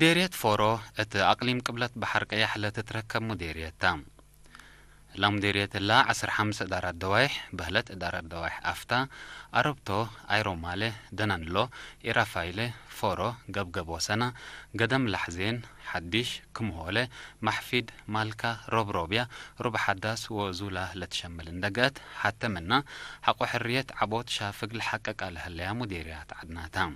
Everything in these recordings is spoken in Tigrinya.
ሙዴርየት ፎሮ፣ እቲ ኣቕሊም ቅብለት ባሕር ቀያሕ ለትትረከብ ሙዴርየት እታ። እላ ሙዴርየት እላ ዓሰርተ ሓሙሽተ እዳራት ደዋይሕ፣ በህለት እዳራት ደዋይሕ ኣፍታ፣ ኣረብቶ፣ ኣይሮማለ፣ ደናንሎ፣ ኢራፋይለ፣ ፎሮ፣ ገብገብ ወሰና፣ ገደም ላሕዜን፣ ሓዲሽ፣ ክምሆለ፣ ማሕፊድ፣ ማልካ፣ ሮብሮብያ፣ ሩባ ሓዳስ ወዙላ ለትሸምል እንደገት፣ ሓተምና፣ ሓቆ ሕርየት፣ ዓቦት፣ ሻፍግ፣ ለሓቀቃ ለህለያ ሙዴርያት ዓድናታ።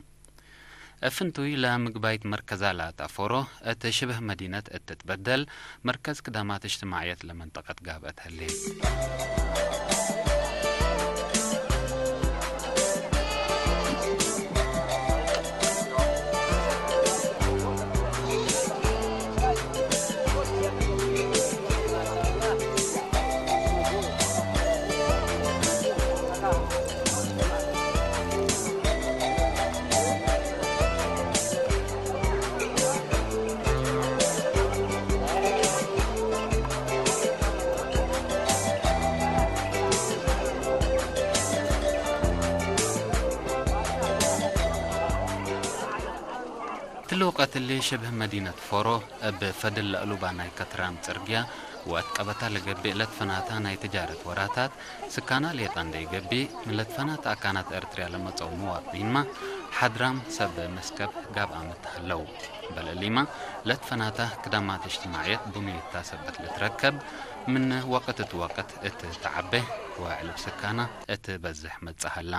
እፍንቱይ ለምግባይት መርከዛ ላታ ፎሮ፣ እት ሽብህ መዲነት እትትበደል፣ መርከዝ ክዳማት እጅትማዕየት ለመንጠቀት ጋብአት ህሌት። ትልውቀትሊ ሽብህ መዲነት ፎሮ እብ ፈድል ለእሉባ ናይ ከትራም ጽርግያ ወእት ቀበታ ለገብእ ለትፈናታ ናይ ትጃረት ወራታት ስካና ሌጣ እንደይገብእ፣ ምለትፈናት ኣካናት ኤርትርያ ለመጸው መዋጥኒንማ ሓድራም ሰብ መስከብ ጋብኣ ምትሃለው። በልእሊማ ለትፈናታ ክዳማት እጅትማዕየት ቡኑይታ ሰበት ልትረከብ፣ ምን ወቅት እት ወቅት እት ተዓበ ወዕልብ ስካና እት በዝሕ መጽእ ሃላ።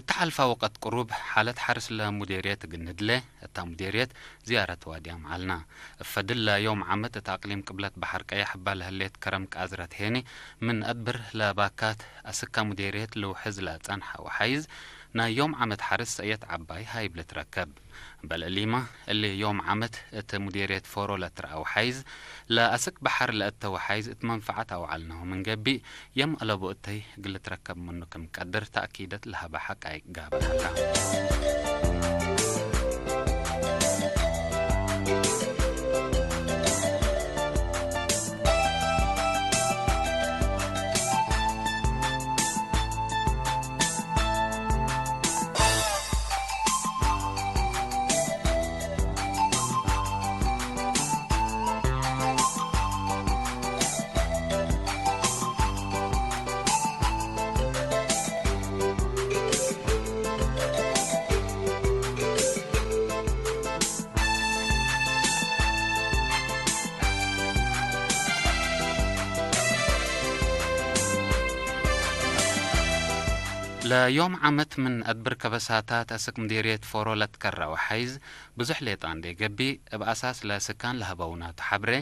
እታ ሓልፋ ወቀት ቅሩብ ሓለት ሓርስ ለሙዴርየት እግንድለ፣ እታ ሙዴርየት ዝያረት ዋድያም ዓልና። እፈድል ለዮም ዓመት እታ ኣቅሊም ቅብለት ባሕር ቀያሕ እባ ለህሌት ከረም ቃዝረት ሄኒ፣ ምን አድብር ለባካት አስካ ሙዴርየት ልውሕዝ ለጸንሐ ወሓይዝ፣ ናይ ዮም ዓመት ሓርስ ሰእየት ዓባይ ሃይብ ልትረከብ። በልእሊማ፣ እሊ ዮም ዓመት እት ሙዴርየት ፎሮ ለትረአ ወሓይዝ፣ ለአስክ በሐር ለእተ ወሓይዝ እት መንፈዓት አውዓልናሁ ምን ገቢእ፣ የም አለቡ እተይ እግል ልትረከብ ምኑ ክም ቀድር ተእኪደት ለሀበ ሐቃይቅ ጋብእ ሀላ። ለዮም ዓመት ምን አድብር ከበሳታት አስክ ምዴርየት ፎሮ ለትከራ ወሓይዝ ብዙሕ ሌጣ እንዴ ገቢ፣ እብ አሳስ ለስካን ለሀበውናቱ ሐብሬ፣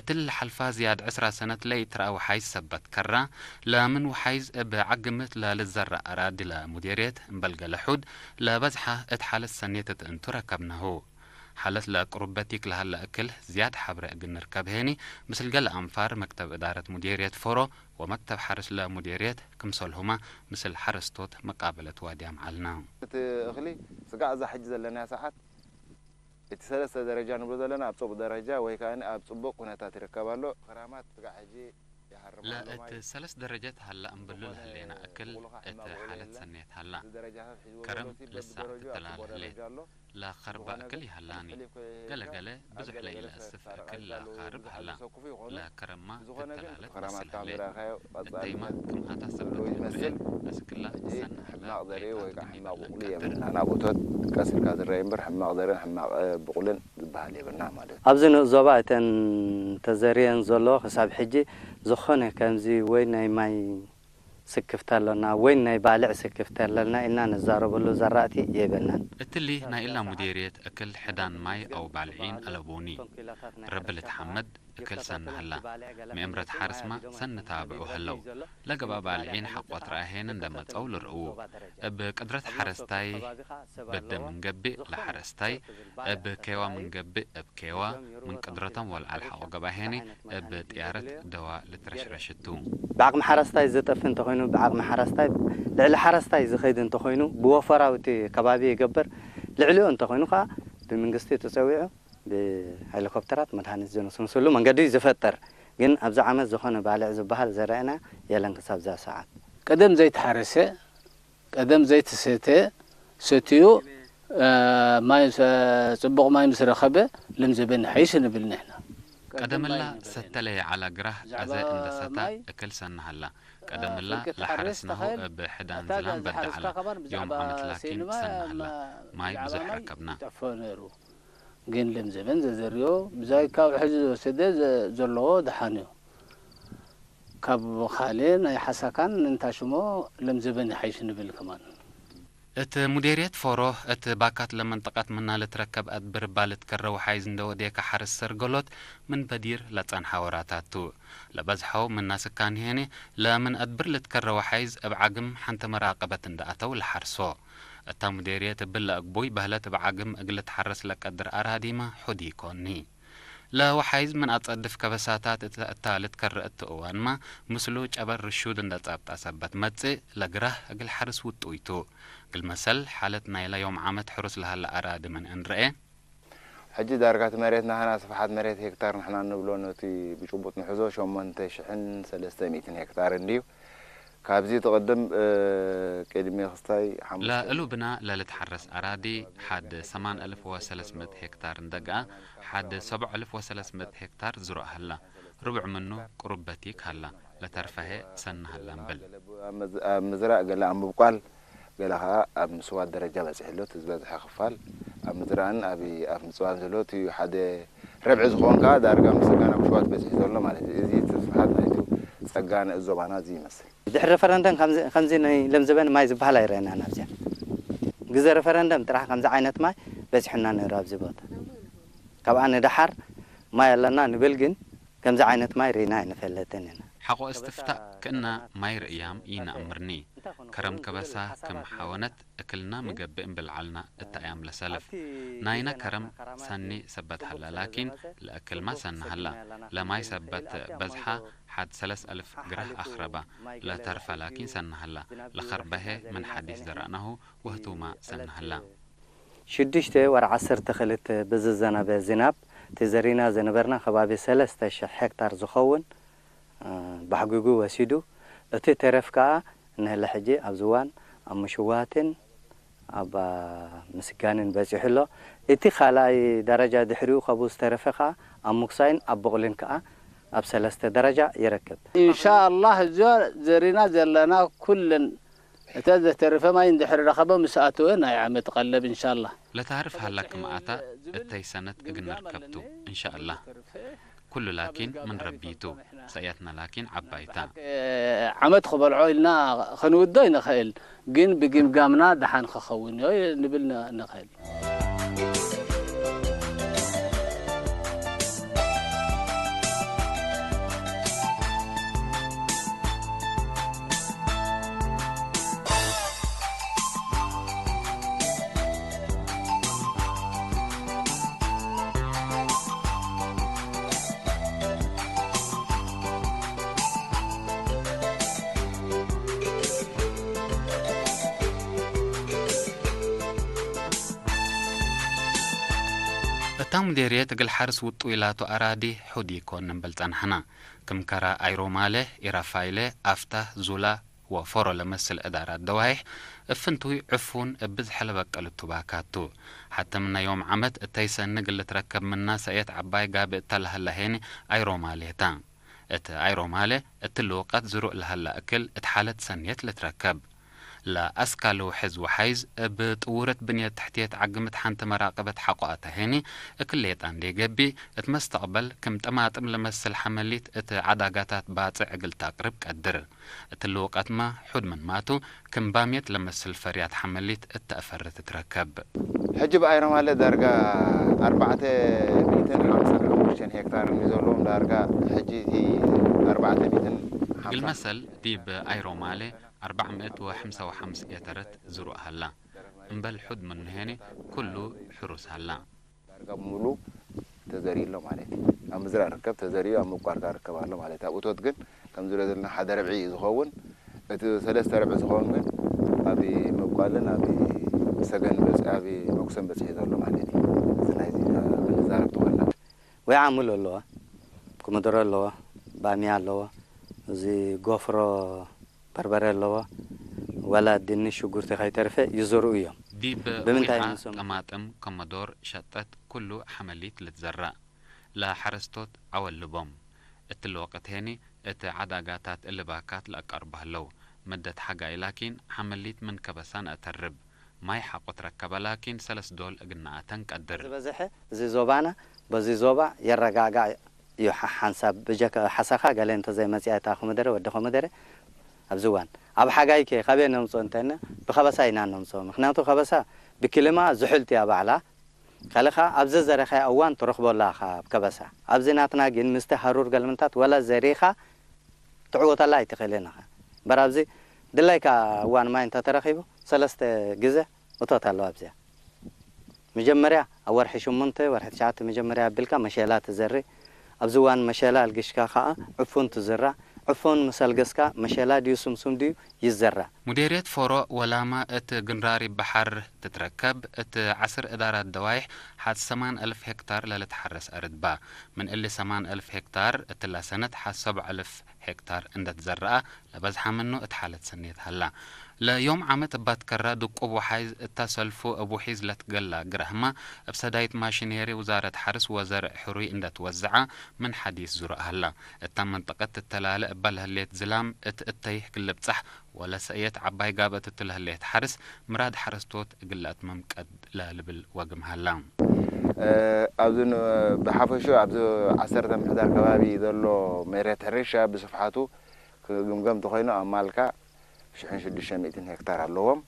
እትሊ ለሐልፋ ዝያድ ዕስራ ሰነት ለኢትረአ ወሓይዝ ሰበት ከራ፣ ለምን ወሓይዝ እብ ዐግምት ለልዘረእ አራዲ ለሙዴርየት እምበል ገለ ሑድ ለበዝሐ እት ሓለት ሰኔት እት እንቱ ረከብናሁ። ሓለት ለቅሩበቲክ ለሀለ እክል ዝያድ ሐብሬ እግል ንርከብ ሄኒ፣ ምስል ገለ አንፋር መክተብ እዳረት ሙዴርየት ፎሮ ወመክተብ ሐርስ ለሙዴርየት ክምሰልሁማ ምስል ሐረስቶት መቃበለት ዋድያም ዐልና። እቲ እኽሊ ስጋዕ እዛ ሕጂ ዘለናያ ሰዓት እቲ ሰለስተ ደረጃ ንብሎ ዘለና ኣብ ጽቡቕ ደረጃ ወይ ከኣ ኣብ ጽቡቕ ኩነታት ይርከብ ኣሎ። ክራማት ስጋዕ ሕጂ ይሃርም ኣሎ ለእት ማይ። ሰለስ ደረጀት ሀላ እምብሉ ዝኾነ ለህሌና እክል እኹልኻ እቲ ሕማቕ ውዕል ሓለት የለን። ሰኔት ሀላ። እዚ ደረጃታት ሒዝዎ ከረም ዘሎ እቲ ልሳ በብደረጃኡ ኣብ ትተላል ጽቡቕ ህሌት። ደረጃ ኣሎ። ለኸርባ ዝኾነ እክል ግን ይሀላኒ። ሕልፍ ገለ ገለ ኣብ ብዙሕ ገለ ገለ ለኢለአስፍ ሰ-፣ እክል ኣዕዛሉ ለኻርብ ብዙሕ ሀላ። ኣለሰኩፉ ይኾኑ። ለከረማ ብዝኾነ ግን ትተላለፍ ክራማት መስል ካብ ህሌት። ዝረኣኻዮ እተይማ ቀጻልነት ክምኣታ ሰበት ዘለዎ ይመስል። ይምርኤ። ኣስክላ ሕጂ ሰናሕላ ሕማቕ ዘርኢ ወይ ከዓ ሬጣት ሕማቕ ከሚበላ ቡቕሊ ቀትር። የብልና። ናብ እቶት ቀስ ኢልካ ዝረኣይ እምበር ሕማቕ ዘርእን ሕማቕ፣ እ፣ ቡቕልን ዝበሃል የብልና ማለት እዩ። ኣብዚ ንኡስ ዞባ እተን ተዘርየን ዘሎ ክሳብ ሕጂ ዝኾነ ከምዚ ወይ ናይ ማይ ስክፍታ ኣሎና ወይ ናይ ባልዕ ስክፍታ ኣለና ኢልና ንዛረበሉ ዘራእቲ የብልናን። እትሊ ናይ እላ ሙዴርየት እክል ሕዳን ማይ ኣው ባልዒን ኣለቦኒ። ረቢ ልትሓመድ እክል ሰናህላ ምእምረት ሓርስማ ሰንታብዑ ህለው። ለገባ ባልዒን ሓቆት ረኣሄን እንደመጸው ልርእዉ። እብ ቅድረት ሓረስታይ በደ ምንገብእ ለሓረስታይ፣ እብ ኬዋ ምንገብእ እብ ኬዋ፣ ምን ቅድረቶም ወልዓል ሓቆ ገባሄኒ እብ ጥያረት ደዋ ልትረሽረሽቱ። ብዓቕሚ ሓረስታይ ዝጠፍ እንተኾይኑ፣ ብዓቕሚ ሓረስታይ፣ ልዕሊ ሓረስታይ ዝኸይድ እንተኾይኑ፣ ብወፈራዊ እቲ ከባቢ ይገብር። ልዕሊኡ እንተኾይኑ ከዓ ብመንግስቲ ተጸዊዑ ብሄሊኮፕተራት መድሃኒት ዘነስንስሉ መንገዲ እዩ ዝፈጥር። ግን ኣብዚ ዓመት ዝኾነ ባልዕ ዝበሃል ዘረአና የለን ክሳብ እዛ ሰዓት። ቀደም ዘይተሓረሰ፣ ቀደም ዘይተሰተ፣ ሰትዩ፣ እ፣ ማይ፣ ጽቡቕ ማይ ምስ ረኸበ፣ ለምዘበን ይሓይሽ ንብል ንሕና። ቀደምላ ሰተለ የዓላ ግራህ ዐዘ እንደሰታ እክል ሰናሃላ። ቀደምላ ለሓረስናሁ እብ ሕዳን ዝላም በዳ ዐላ። ዮም ዓመት ላኪን ሰናሃላ። ማይ ብዙሕ ረከብና። ይጠፍኦ ነይሩ። ግን ለምዘበን ዘዘርዮ ብዛይ ካብ ሕዚ ዝወሰደ ዘ-፣ ዘለዎ ደሓን እዩ። ካብ ካልእ ናይ ሓሳካን እንታሽሞ ለምዘበን ይሓይሽ ንብል ከማን። እት ሙዴርየት ፎሮ፣ እት ባካት ለመንጠቀት ምና ልትረከብ አድብር እባ ልትከረ ወሓይዝ እንደ ወዴከ ሓርስ ሰርገሎት ምን በዲር ለጸንሓ ወራታቱ። ለበዝሐው ምና ስካን ሄኔ፣ ለምን አድብር ልትከረ ወሓይዝ እብ ዓግም ሓንተ መራቀበት እንደ አተው ለሓርሶ። እታ ሙዴርየት እብል ለአግቡይ በህለት እብ ዓግም እግል ልትሓረስ ለቀድር አራዲማ ሑድ ኢኮኒ። ለወሓይዝ ምን አጸድፍ ከበሳታት እት-፣ እታ ልትከረ እት እዋንማ፣ ምስሉ ጨበር ርሹድ እንደ ጻብጣ ሰበት መጽእ፣ ለግራህ እግል ሐርስ ውጡይቱ። እግል መሰል፣ ሓለት ናይላ ዮም ዓመት ሕሩስ ለሃለ አራዲ ምን እንርኤ። ሕጂ ዳርጋ እቲ መሬትና ሃና ስፍሓት መሬት ሄክታር ንሕና እንብሎ ነቲ ብጭቡጥ ንሕዞ ሸሞንተ ሽሕን ሰለስተ ሚእትን ሄክታር እንድዩ። ካብዚ ትቕድም፣ እ፣ ቅድሚ ክስታይ ሓሙሽተ ለእሉብና ለልትሓረስ ኣራዲ፣ ሓድ ሰማን እልፍ ወሰለስ ምእት ሄክታር እንደግኣ፣ ሓድ ሰብዕ እልፍ ወሰለስ ምእት ሄክታር ዝሮእ ሃላ። ርብዕ ምኑ ቅሩብ በቲክ ሃላ። ለተርፈሀ ሰኒ ሃላ እምብል። ኣብ ምዝ-፣ ኣብ ምዝራእ ገለ ኣብ ምብቋል፣ ገለ ኸኣ ኣብ ምስዋድ ደረጃ በጺሑ ኣሎ። እቲ ዝበዝሐ ክፋል ኣብ ምዝራእን ኣብ፣ ኣብ ምጽዋን ዘሎ፣ እቲ ሓደ ረብዒ ዝኸውን ከኣ ዳርጋ ምስጋና ኣብ ሽዋት በጺሑ ዘሎ ማለት እዩ። እዚ እቲ ስፍሓት ናይቲ ጸጋ ንእስ ዞባና እዚ ይመስል። ድሕሪ ረፈረንደም ከምዚ፣ ከምዚ ናይ ለምዘበን ማይ ዝበሃል ኣይረአናን ኣብዚኣ። ግዜ ረፈረንደም ጥራሕ ከምዚ ዓይነት ማይ በጺሑና ነይሩ ኣብዚ ቦታ። ካብኣ ንደሓር ማይ ኣለና ንብል ግን ከምዚ ዓይነት ማይ ርኢና ኣይንፈልጥን ኢና። ሓቆ እስትፍታእ ክእና ማይ ርእያም ኢነእምርኒ። ከረም ከበሳ ከም ሓወነት እክልና ምገብእ እምብል ዓልና እታ እያም ለሰልፍ። ናይና ከረም ሰኒ ሰበት ሃላ ላኪን ለእክልማ ሰኒ ሃላ። ለማይ ሰበት በዝሓ ሓድ ሰለስ እልፍ ግራህ ኣኽረባ። ለተርፈ ላኪን ሰኒ ሃላ። ለኸርበሄ ምን ሓዲስ ዘራእናሁ ወህቱማ ሰኒ ሃላ። ሽዱሽተ ወር ዓሰርተ ክልተ ብዝዘነበ ዝናብ፣ እቲ ዘሪና ዝነበርና ከባቢ ሰለስተ ሽሕ ሄክታር ዝኸውን፣ እ፣ ባሕጒጉ ወሲዱ፣ እቲ ተረፍ ከኣ ንህለ ሕጂ ኣብዚ እዋን ኣብ ምሽዋትን ኣብ ምስጋንን በጺሑ ኣሎ። እቲ ካልኣይ ደረጃ ድሕሪኡ ካብኡ ዝተረፈ ከኣ ኣብ ምኩሳይን ኣብ ቡቕልን ከኣ ኣብ ሰለስተ ደረጃ ይረክብ። ኢንሻኣላህ እዞ ዘሪና ዘለና ኩለን እተ ዘተርፈ ማይ እንድሕር ረኸበ ምስ ኣተወ ናይ ዓመት ቀለብ ኢንሻላህ። ለታርፍ ሃላ ክምኣታ እተይ ሰነት እግነር ከብቱ እንሻአላህ። ኩሉ ላኪን ምን ረቢቱ፣ ሰእያትና ላኪን ዓባይታ። ዓመት ክበልዖ ኢልና ኸንውዶ ይንኽእል፣ ግን ብግምጋምና ደሓን ኸኸውን እዮ ንብል ን-፣ ንኽእል። እታ ሙዴርየት እግል ሓርስ ውጡ ኢላቱ ኣራዲ ሑድ ይኮን እምብል ጸንሐና። ክም ከራ ኣይሮማለ፣ ኢራፋይለ፣ ኣፍታ፣ ዙላ ወፎሮ ለመስል እዳራት ደዋይሕ እፍንቱይ ዕፉን እብ ብዝሐ ለበቀል እቱ ባካቱ። ሐተ ምና ዮም ዓመት እተይ ሰኒ እግል ልትረከብ ምና ሰእየት ዐባይ ጋብእ እተ ለሀላ ሄኒ ኣይሮማሌ ታ። እት ኣይሮማሌ እት ልውቀት ዝሩእ ለሀላ እክል እት ሓለት ሰንየት ልትረከብ። ለአስካሉ ሕዝ ወሓይዝ እብ ጥውረት ብንየት ተሕትየት ዓግምት ሐንቲ መራቀበት ሐቆ አተሄኒ እክል ሌጣ እንዴ ገቢ እት መስተቅበል ክም ጠማጥም ለመስል ሐመሊት እት ዐዳጋታት ባጽዕ እግል ተቅርብ ቀድር። እት ልውቀትማ ሑድ ምን ማቱ ክም ባምየት ለመስል ፈርያት ሐመሊት እት ተአፈርት ትረከብ። ሕጂ ብኣይሮማለ ዳርጋ ኣርባዕተ ሚእትን ሓምሳን ሓሙሽተን ሄክታር እዩ ዘለዎም። ዳርጋ ሕጂ እቲ ኣርባዕተ ሚእትን ሓምሳ እግል መሰል ዲብ ኣይሮማሌ ኣርባዕ ምእት ወሓምሳ ወሓምስ ኤተረት ዝሩእ ሃላ። እምበል ሑድ ምኑ ሄኒ ኩሉ ሕሩስ ሃላ። ዳርጋ ብምሉ ተዘሪኡ ኣሎ ማለት እዩ። ኣብ ምዝራእ ርከብ ተዘሪኡ ኣብ ምብቋል ከኣ ርከብ ኣሎ ማለት እዩ። ኣብ እቶት ግን ከም ዝሪኦ ዘለና ሓደ ርብዒ እዩ ዝኸውን። እቲ ሰለስተ ርብዒ ዝኸውን ግን ኣብ ምብቋልን ኣብ ሰገን በጽ ኣብ መጉሰን በጺሑ ዘሎ ማለት እዩ። እዚ ናይዚ ክንዛረብ ተኾይና። ወይ ዓሙል ኣለዎ፣ ኮመደሮ ኣለዎ፣ ባሚያ ኣለዎ፣ እዚ ጎፍሮ በርበረ ኣለዎ፣ ዋላ ድንሽ ሽጉርቲ ከይተርፈ ይዘርኡ እዮም። ዲብ ብምንታይ ዊሓ ንሶም? ጠማጥም ኮመዶር ሸጠት ኩሉ ሓመሊት ልትዘራእ ለሓረስቶት ዓወልቦም። እትሊ ወቅት ሄኒ እቲ ዓዳጋታት እልባካት ለአቃርቡ ሀለው። መደት ሓጋይ ላኪን ሓመሊት ምን ከበሳን አተርብ። ማይ ሓቆ ትረከበ ላኪን ሰለስ ዶል እግናኣተን ቀድር። ዝበዝሐ እዚ ዞባና በዚ ዞባ የረጋጋእ እዩ። ሓ- ሓንሳብ ብጀካ ሓሳኻ ገለ እንተዘይመፅያ እታ ኮመደረ ወዲ ኮመደረ ኣብዚ እዋን ኣብ ሓጋይ ከ ካበይ ነምፅኦ እንተና ብከበሳ ኢና ነምፅኦ። ምክንያቱ ከበሳ ብኪልማ ዝሑልቲ እያ ባዕላ። ካልኻ ኣብዚ ዘረኻያ እዋን ትረኽቦላ ካብ ከበሳ። ኣብዚ ናትና ግን ምስቲ ሃሩር ገልምንታት ወላ ዘሪኻ ትዕወተላ ኣይትኽእልን ኢኻ። እምበር ኣብዚ ድላይካ እዋን ማይ እንተተረኺቡ ሰለስተ ግዘ እቶት ኣለዋ ኣብዚኣ። መጀመርያ ኣብ ወርሒ ሽሙንተ፣ ወርሒ ትሽዓተ መጀመርያ ኣቢልካ መሸላ ትዘሪ። ኣብዚ እዋን መሸላ ኣልጊሽካ ከኣ ዕፉን ትዝራእ። ዕፉን ምስ ኣልገስካ መሸላ ድዩ ስምሱም ድዩ ይዘራእ። ሙዴርየት ፎሮ ወላማ እት ግንራሪ በሐር ትትረከብ እት ዐስር እዳራት ደዋይሕ ሐት ሰማን እልፍ ሄክታር ለልትሐረስ አርድ ባ። ምን እሊ ሰማን እልፍ ሄክታር እትላ ሰነት ሐት ሰብዕ እልፍ ሄክታር እንደትዘረአ ለበዝሐ ምኑ እት ሐለት ሰኔት ሀላ። ለዮም ዓመት እባ ትከራ ድቁብ ወሓይዝ እታ ሰልፉ እብ ውሒዝ ለትገላ ግራህማ እብ ሰዳይት ማሽኔሪ ውዛረት ሐርስ ወዘርዕ ሕሩይ እንደትወዘዐ ምን ሐዲስ ዙረእ ሀላ። እታ መንጠቀት ትተላለ እባ ለህሌት ዝላም እት እተይሕ ክልብጻሕ ወለሰእየት ዐባይ ጋብአት እትለህሌት ሐርስ ምራድ ሐረስቶት እግል ለአትምም ቀድ ለልብል ወግም ሀላ። ኣብዚ ብሓፈሹ ኣብዚ ዓሰርተ ምሕዳር ከባቢ ዘሎ መሬት ሕርሻ ብስፍሓቱ ክግምገም ተኾይኑ ኣብ ማልካ ሽሕን ሽዱሽተ ሚእትን ሄክታር ኣለዎም።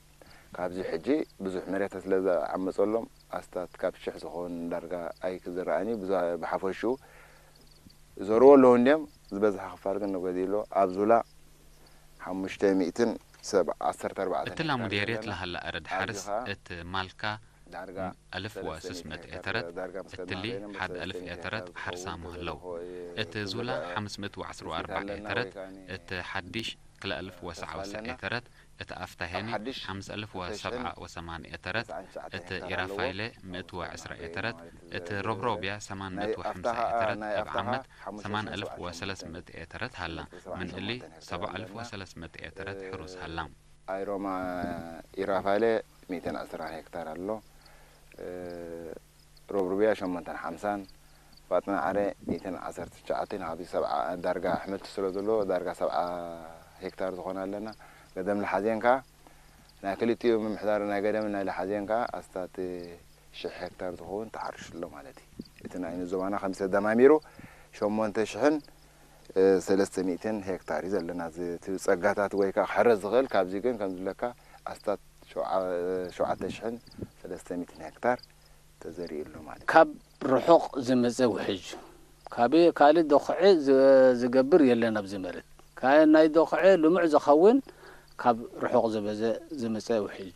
ካብዚ ሕጂ ብዙሕ መሬት ስለ ዝዓመፀሎም ኣስታት ካብ ሽሕ ዝኸውን ዳርጋ ኣይክዝረኣን እዩ። ብሓፈሹ ዘርዎ ኣለዉ እንድዮም፣ ዝበዝሐ ክፋል ግን ንጎዲሎ ኣብ ዙላ ሓሙሽተ ሚእትን ሰብ ዓሰርተ ኣርባዕተ እትላ ሙዴርየት ለሃላ እርድ ሓርስ እት ማልካ ዳርጋ ኣልፍ ወስስ ምእት ኤተረት እትሊ ሓድ ኣልፍ ኤተረት ሓርሳ ምህለው። እት ዙላ ሓምስ ምእት ወዐስር ወኣርባዕ ኤተረት እት ሓዲሽ ክልተ ኣልፍ ወሰዓ ወሰዕ ኤተረት እት ኣፍታሄኒ ሓምስ ኣልፍ ወሰብዓ ወሰማን ኤተረት እት ኢራፋይለ ምእት ወዕስራ ኤተረት እት ሮብሮብያ ሰማን ምእት ወሓምሳ ኤተረት እብ ዓመት ሰማን ኣልፍ ወሰለስ ምእት ኤተረት ሃላ። ምን እሊ ሰብዓ ኣልፍ ወሰለስ ምእት ኤተረት ሕሩስ ሃላ። ኣይሮማ ኢራፋይለ ሚእትን ዕስራን ሄክታር ኣሎ። ሮብሩብያ ሸሞንተን ሓምሳን ፋጥና ዓረ ሚእትን ዓሰርተ ትሽዓተን ካብዚ ሰብዓ ዳርጋ ኣሕምልቲ ስለ ዘሎ ዳርጋ ሰብዓ ሄክታር ዝኾነ ኣለና። ገደም ለሓዜን ከኣ ናይ ክልቲኡ ምምሕዳር ናይ ገደምን ናይ ለሓዜን ከኣ ኣስታት ሽሕ ሄክታር ዝኸውን ተሓሪሱ ኣሎ ማለት እዩ። እቲ ናይ ንዞባና ከምዚ ተደማሚሩ ሸሞንተ ሽሕን ሰለስተ ሚእትን ሄክታር እዩ ዘለና። እዚ እቲ ጸጋታት ወይ ከኣ ክሕረስ ዝኽእል ካብዚ ግን ከም ዝብለካ ኣስታት ሸውዓ- ሸውዓተ ሽሕን ሰለስተ ሚእትን ሄክታር ተዘሪኡ ኣሎ ማለት እዩ። ካብ ርሑቕ ዝመጸ ውሕጅ ካብ ካልእ ዶኽዒ ዝ- ዝገብር የለን ኣብዚ መሬት። ካ- ናይ ዶኽዒ ልሙዕ ዝኸውን ካብ ርሑቕ ዝበዘ ዝመጸ ውሕጅ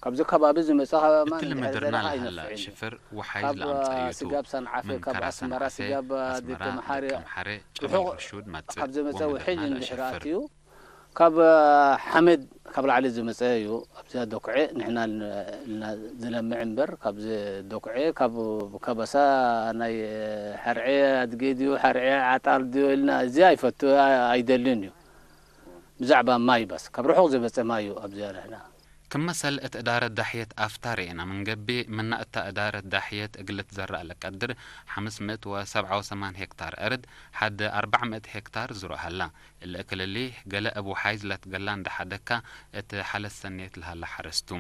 ካብዚ ከባቢ ዝመጸ ከማን እትሊ እንድሕር ምድርና ዘለኻ ለሀላ ኣይነፍዕን እዩ። ሽፍር ወሓይዝ ካብ ለኣምጻዩቱ ስጋብ ሰንዓፈ ምን ካብ ከራ ኣስመራ ሰንዓፈ ስጋብ ኣስመራ ደቂ መሓሪ ደቂ ምሓረ ርሑቕ ርሹድ መጽእ ካብ ዝመጸ ውሕጅ ወምድርና እንድሕር ለሽፍር ኣትዩ ካብ ሓመድ ካብ ላዕሊ ዝመጸ እዩ። ኣብዚኣ ዶክዐ ንሕና ኢልና ዝለምዕ እምበር ካብዚ ዶክዐ ካብ ከበሳ ናይ ሐርዐ ኣድጌ ድዩ ሐርዐ ዓጣል ድዩ ኢልና እዚ ኣይፈቱ ኣይደልን እዩ። ብዛዕባ ማይ በስ ካብ ርሑቕ ዝመጸ ማይ እዩ ኣብዚኣ ንሕና ክም መሰል እት እዳረት ዳሕየት ኣፍታ ርኤና ምንገብእ፣ ምና እታ እዳረት ዳሕየት እግል ልትዘረእ ለቀድር ሓምስ ምእት ወሰብዓ ወሰማን ሄክታር እርድ፣ ሐድ ኣርባዕ ምእት ሄክታር ዝሩእ ሀላ። እሊ እክል እሊ ገለ እብ ውሓይዝ ለትገላ እንዳ ሐደካ እት ሐለስ ሰኔት ለሀላ ሐረስቱ።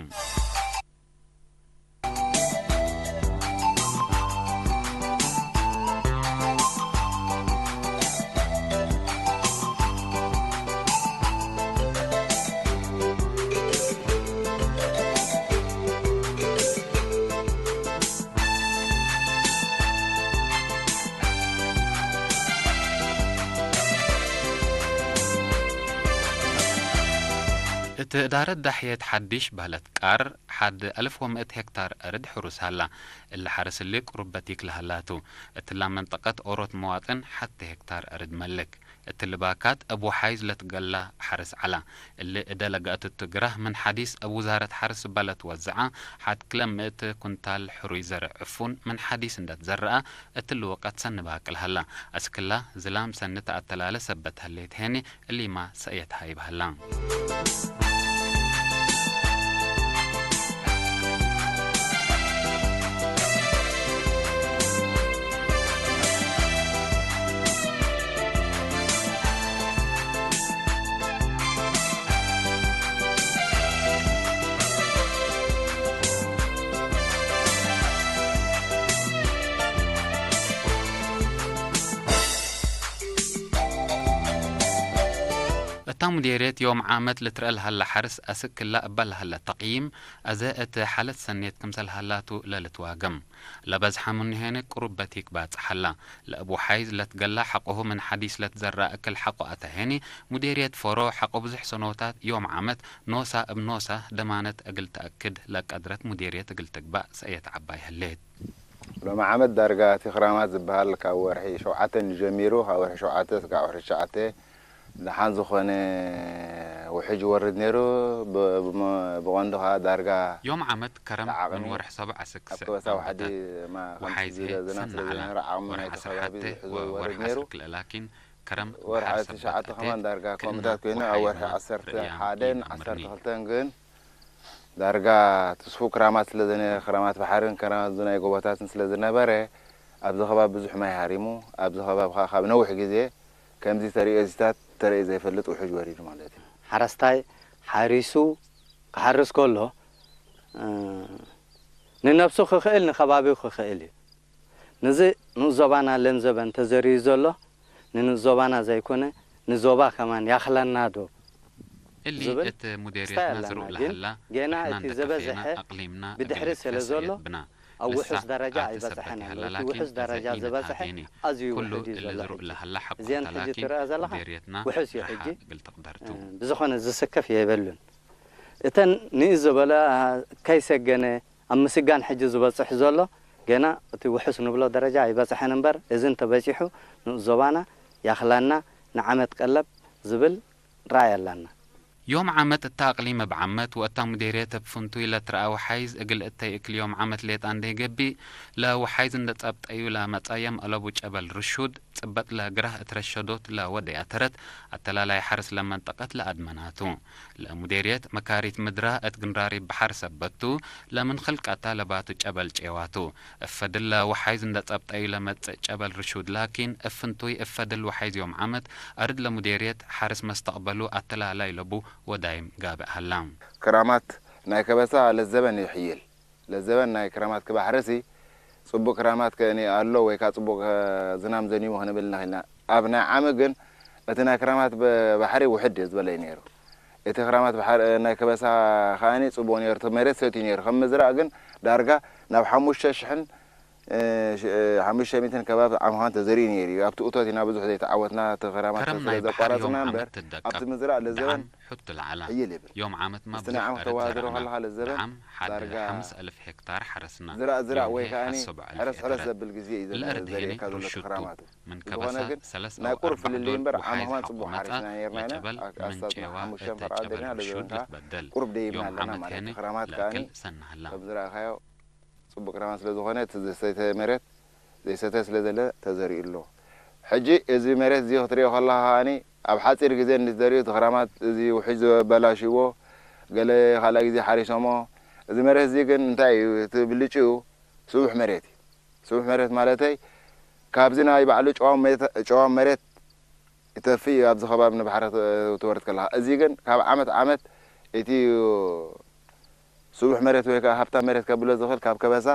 ትእዳረት ዳሕየት ሓዲሽ በህለት ቃር ሓድ ኣልፍ ወምእት ሄክታር ኣርድ ሕሩስ ሃላ። እሊ ሓርስ እሊ ቁሩብ በቲክ ለሃላቱ። እትላ መንጠቀት ኦሮት መዋጥን ሓቲ ሄክታር ኣርድ መልክ። እትሊ ባካት እብ ወሓይዝ ለትገላ ሓርስ ዓላ። እሊ እደ ለገአትቱ ግራህ ምን ሓዲስ እብ ውዛረት ሓርስ በለት ወዝዓ ሓድ ክለ ምእት ኩንታል ሕሩይ ዘርእ ዕፉን ምን ሓዲስ እንደትዘረአ እትሊ ወቀት ሰኒ ባቅል ሃላ። አስክላ ዝላም ሰኒ ተአተላለ ሰበት ሀሌት ሄኒ እሊማ ሰእየት ሃይብ ሀላ። እታ ሙዴርየት ዮም ዓመት ልትረአ ለሀላ ሐርስ አስክ ክላ እባ ለሀለ ተቅይም፣ አዘ እት ሐለት ሰኔት ክምሰል ሀላቱ ለልትዋገም። ለበዝሐ ምኑ ሄነ ቅሩብ በቲክ ባጽሐላ። ለእብ ወሓይዝ ለትገላ ሐቆሁ ምን ሐዲስ ለትዘራ እክል ሐቆ አተ ሄኒ፣ ሙዴርየት ፎሮ ሐቆ ብዙሕ ሰኖታት ዮም ዓመት ኖሳ እብ ኖሳ ደማነት እግል ተአክድ ለቀድረት ሙዴርየት እግል ትግባእ ሰእየት ዐባይ ህሌት። ሎሚ ዓመት ዳርጋ እቲ ክራማት ዝበሃል ካብ ወርሒ ሸውዓተ ጀሚሩ፣ ካብ ወርሒ ሸውዓተ እስካብ ወርሒ ትሽዓተ ደሓን ዝኾነ ውሕጅ ይወርድ ነይሩ። ብ-፣ ብመ-፣ ብቐንዱ ኸዓ ዳርጋ ዮም ዓመት ከረም ተዓቕሚ ምን ወርሒ ሰብዓ ስክ ኣብ ከበሳ ዋሕዲ ኣንበተት። ማ-፣ ከምቲ ወሓይዝ ዝለ-፣ ሄ ዝናብ ስለ ሰናዕላ። ዘይነበረ ዓቕሚ ወርሒ ናይቲ ዓሰርተ ከባቢ ሐተ ዝሕዞ ወርሒ ይወርድ ነይሩ። ዓሰርተ ክልተ ላኪን ከረም ወርሒ ባሕር ትሽዓተ ሰበት ከማን ኣትየት ዳርጋ ክእና ከምታት ኮይኑ፣ ኣብ ወርሒ ወሓይዝና ዓሰርተ ርእያን ሓደን ኢመምርኒ። ዓሰርተ ክልተን ግን ዳርጋ ትስፉ ክራማት ስለ ዘነ-፣ ክራማት ባሕርን ክራማት ናይ ጎቦታትን ስለ ዝነበረ፣ ኣብዚ ከባቢ ብዙሕ ማይ ሃሪሙ፣ ኣብዚ ከባቢ ኸዓ ካብ ነዊሕ ግዜ ከምዚ ተርእዮ እዚታት ተርእዮ ዘይፈልጥ ውሕጅ ወሪዱ ማለት እዩ። ሓረስታይ ሓሪሱ ክሓርስ ከሎ፣ እ፣ ንነብሱ ክኽእል ንከባቢው ክኽእል እዩ። ንዚ ንኡስ ዞባና ለንዘበ እንተዘርዩ ዘሎ፣ ንንኡስ ዞባና ዘይኮነ፣ ንዞባ ከማን ያኽለና ዶ እሊ ዝብል እቲ ሙዴርየትና ክስታይ ኣለና። ዝርኡ ግን ለሃላ፣ ገና ንሕና እቲ እንደ ከፌና ዝበዝሐ ኣቕሊምና ብድሕሪ እግል ስለ ንከሰ ዘሎ፣ የብና። ኣብ ውሑስ ንሳ ደረጃ ኣቲ ሰበት ኣይበጽሐን ኣሎ። ይሃላ እቲ ላኪን ውሑስ ደረጃ ተዘኢነ ዝበጽሐ ታቴኒ። ኣዝዩ ኩሉ ውሑድ እዩ እሊ ዘሎ ዝርኡ ሕጂ። ለሃላ እዚአን ሕጂ ሓቆታላኪን ትረአ ዘለኻ ሙዴርየትና ውሑስ እዩ ርሓ ሕጂ። እግል ተቕደርቱ። እ፣ ብዝኾነ ዝስከፍ የበሉን። እተን ንእስ ዝበለ፣ አ፣ ከይሰገነ ኣብ ምስጋን ሕጂ ዝበጽሕ ዘሎ፣ ገና እቲ ውሑስ ንብሎ ደረጃ ኣይበጽሐን እምበር፣ እዚ እንተበጺሑ ንኡስ ዞባና ያኽላና ንዓመት ቀለብ ዝብል ራእይ ኣላና። ዮም ዓመት እታ ኣቕሊም እብ ዓመት ወእታ ሙዴርየት እብ ፍንቱይ ለትረኣ ወሓይዝ እግል እተይ እክል ዮም ዓመት ሌጣ እንዴ ገብእ፣ ለወሓይዝ እንደ ጸብጠዩ ለመጻ የም አለቡ ጨበል ርሹድ፣ ጽበጥ ለግራህ እት ረሸዶት ለወደያ ተረት፣ አተላላይ ሐርስ ለመንጠቀት ለአድመናቱ። ለሙዴርየት መካሪት ምድራ እት ግንራሪ በሐር ሰበቱ፣ ለምን ኽልቀታ ለባቱ ጨበል ጬዋቱ። እፈድል ለወሓይዝ እንደ ጸብጠዩ ለመጽእ ጨበል ርሹድ ላኪን፣ እፍንቱይ እፈድል ወሓይዝ ዮም ዓመት፣ አርድ ለሙዴርየት ሐርስ መስተቅበሉ አተላላይ ለቡ ወዳይም ጋብእ ሀላ። ክራማት ናይ ከበሳ ለዘበን ይሕይል። ለዘበን ናይ ክረማት ክባሕርሲ ጽቡቕ ክረማት ከእኒ ኣሎ ወይ ከኣ ጽቡቕ፣ እ፣ ዝናም ዘኒቡ ክንብል ንኽእልና። ኣብ ናይ ዓሚ ግን እቲ ናይ ክረማት ብ-፣ ባሕሪ ውሕድ እዩ ዝበለ እዩ ነይሩ። እቲ ክረማት ባሕሪ፣ እ፣ ናይ ከበሳ ከኣኒ ጽቡቕ ነይሩ። እቲ መሬት ሰትዩ ነይሩ። ከም ምዝራእ ግን ዳርጋ ናብ ሓሙሽተ ሽሕን፣ እ፣ ሽ-፣ እ፣ ሓሙሽተ ሚእትን ከባቢ ዓምዃን ተዘሪኡ ነይሩ እዩ። ኣብቲ እቶት ኢና ብዙሕ ዘይተዓወትና፣ እቲ ክረማት ከረም ስለ ናይ ባሕሪ ዮም ዘቋረጽና ዓመት እምበር፣ ትደቀብ። ኣብቲ ምዝራእ ለዘበን ደሓን ሑቱ ለዓላ። ሕይል ይብል። ዮም ዓመት ማ ምስቲ ብዙሕ ንዓም ኣርድ ተዋህድሮ ዘራእና። ከለኻ ለዘበን ደሓም ሓደ ዳርጋ ሓምስ ኣልፍ ሄክታር ሓረስና። ዝራእ ዝራእ ዮም ወይ ሄ ከኣኒ ሓሰብ ኣልፍ ሕረስ ሕረስ ሄክታር። ዘብል ግዜ እዩ ዘለ-፣ ለእርድ ሄኒ ዘርእየካ ዘሎ እቲ ርሹቱ። ክራማት። ምን ብዝኾነ ከበሳ ግን ሰለስተ ናይ ኣው ቁሩብ ኣርባዓ ፍልልይ ዶል እምበር ዓሚ ወሓይዝ ከማን ሓቆ ጽቡቕ መጻ ሓሪስና ነይርና ኢና። ለጨበል ኣ-፣ ምን ኣስታት ጨዋ ሓሙሽተ እተ ፈርዓ ጨበል ደርና ርሹድ ለዘበንካ ልትበደል። ቁሩብ ደይብና ዮም ኣለና ዓመት ማለት ሄኒ እዩ። ክራማት ከኣኒ ለእክል ሰናህላ። ከም ዝረኣኻዮ ጽቡቕ ክራማት ስለ ዝኾነ፣ እቲ ዝሰተ መሬት ዘይሰተ ስለ ዘለ ተዘሪኡ ኣሎ። ሕጂ እዚ መሬት እዚ ክትሪኦ ከለኻ ከኣኒ፣ ኣብ ሓጺር ግዜ ንዝዘሪኡ እቲ ክራማት እዚ ውሕጅ ዘበላሽዎ፣ ገለ ካልኣይ ግዜ ሓሪሶሞ። እዚ መሬት እዚ ግን እንታይ እዩ? እቲ ብልጭኡ ስቡሕ መሬት እዩ። ስቡሕ መሬት ማለተይ፣ ካብዚ ናይ ባዕሉ ጨዋም መሬት፣ ጨዋም መሬት ይተፍእ እዩ፣ ኣብዚ ከባቢ ንባሕሪ ት-፣ ትወርድ ከለኻ። እዚ ግን ካብ ዓመት ዓመት እቲ ስቡሕ መሬት ወይ ከኣ ሃብታም መሬት ከብሎ ዝኽእል ካብ ከበሳ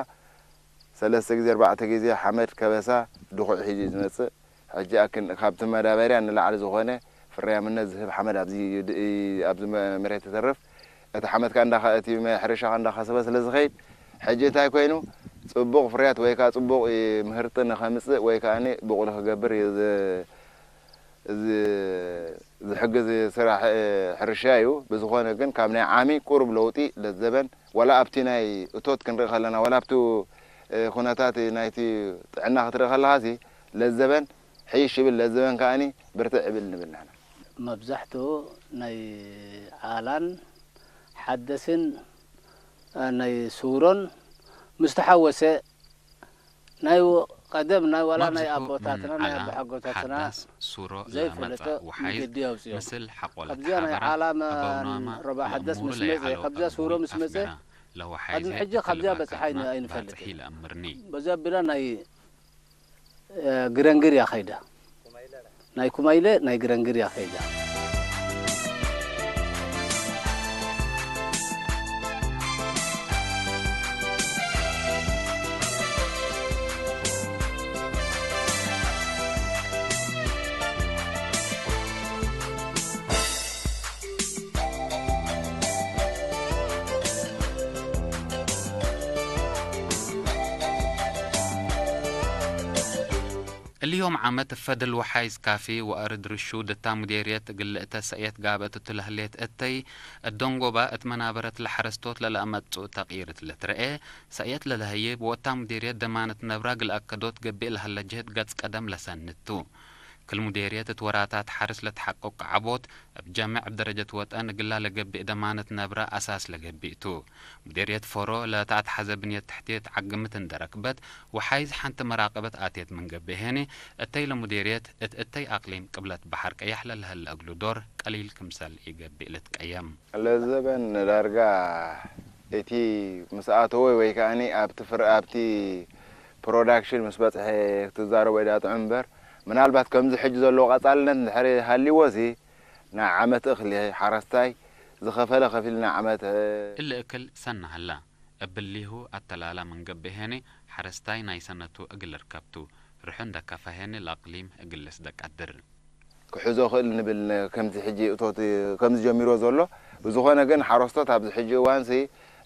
ሰለስተ ግዜ፣ ኣርባዕተ ግዜ ሓመድ ከበሳ ድኹዒ ሒዙ እዩ ዝመጽእ። ሕጂ ኣክን-፣ ካብቲ መዳበርያ ንላዕሊ ዝኾነ ፍርያምነት ዝህብ ሓመድ ኣብዚ ድ-፣ ኣብዚ መ-፣ መሬት ይተርፍ። እቲ ሓመድ ከኣ እንዳኸ-፣ እቲ መ-፣ ሕርሻ ከኣ እንዳኸሰበ ስለ ዝኸይድ፣ ሕጂ እንታይ ኮይኑ፣ ጽቡቕ ፍርያት ወይ ከኣ ጽቡቕ ምህርቲ ንኸምጽእ ወይ ከኣኒ ብቑል ክገብር እዩ ዝ-፣ እዚ ዝሕግዝ ስራሕ ሕርሻ እዩ። ብዝኾነ ግን ካብ ናይ ዓሚ ቁሩብ ለውጢ ለዘበን ዋላ ኣብቲ ናይ እቶት ክንርኢ ከለና ዋላ ኣብቲ ኩነታት ናይቲ ጥዕና ክትርኢ ከለኻሲ ለዘበን ሕይሽ ይብል፣ ለዘበን ከኣኒ ብርትዕ ይብል ንብል ንሕና። መብዛሕትኡ ናይ ዓላን ሓደስን ናይ ሱሮን ምስ ተሓወሰ ናይ ቀደም ናይ ዋላ ናይ ኣቦታትና ናይ ኣቦሓጎታትና ዘይፈለጠ ንግዲ ኣውፅኦ። ካብዚኣ ናይ ዓላማን ረባ ሓደስ ምስ መፀ ካብዚኣ ሱሮ ምስ መፀ ቅድሚ ሕጂ ካብዚኣ በፅሓ ኣይንፈልጥን። በዚ ኣቢላ ናይ ግረንግር እያ ከይዳ። ናይ ኩማይለ ናይ ግረንግር እያ ከይዳ። እልዮም ዓመት ፈድል ወሓይዝ ካፊ ወአርድ ርሹ ድታ ሙዴርየት እግል እተ ሰእየት ጋበ ትትለህሌት እተይ እደንጎባ እት መናበረት ለሐረስቶት ለለአመጽኡ ተቅይርት ልትረኤ ሰእየት ለለሀይብ ወእታ ሙዴርየት ደማነት ነብራ ግል አከዶት ገቢእ ለሀለ ጅህት ገጽ ቀደም ለሰንቱ። ክል ሙዴርየት እት ወራታት ሐርስ ለተሐቀቁ ዓቦት እብ ጀምዕ እብ ደረጀት ወጠን እግላ ለገቢእ ደማነት ነብራ አሳስ ለገቢእ ቱ። ሙዴርየት ፎሮ ለተአትሐዘ ብንየት ትሕቴት ዓግምት እንደ ረክበት፣ ወሓይዝ ሐንቲ መራቀበት አቴት ምን ገብእ ሄኒ፣ እተይ ለሙዴርየት እት እተይ አቅሊም ቅብለት በሐር ቀያሕ ለለሀለ እግሉ ዶር ቀሊል ክምሰል ኢገብእ ልትቀየም። ለዘበን ዳርጋ እቲ ምስ ኣተወ ወይ ከኣኒ ኣብቲ ፍር ኣብቲ ፕሮዳክሽን ምስ በጽሐ ክትዛረቦ ኢዳ ጥዑም እምበር፣ ምናልባት ከምዚ ሕጂ ዘለዎ ቀጻልነት እንድሕሪ ሃልይዎ ሲ ናይ ዓመት እኽሊ ሓረስታይ ዝኸፈለ ከፊል ናይ ዓመት እሊ እክል ሰና ሀላ። እብሊሁ አተላላ ምን ገብእ ሄኒ ሐረስታይ ናይ ሰነቱ እግል ርከብቱ ርሑ እንደ ከፈ ሄኒ ለአቅሊም እግልስ ደቀድር። ክሕዞ ክእል ንብል ከምዚ ሕጂ እቶት ከምዚ ጀሚሮ ዘሎ ብዝኾነ ግን ሓረስቶት ኣብዚ ሕጂ እዋን ሲ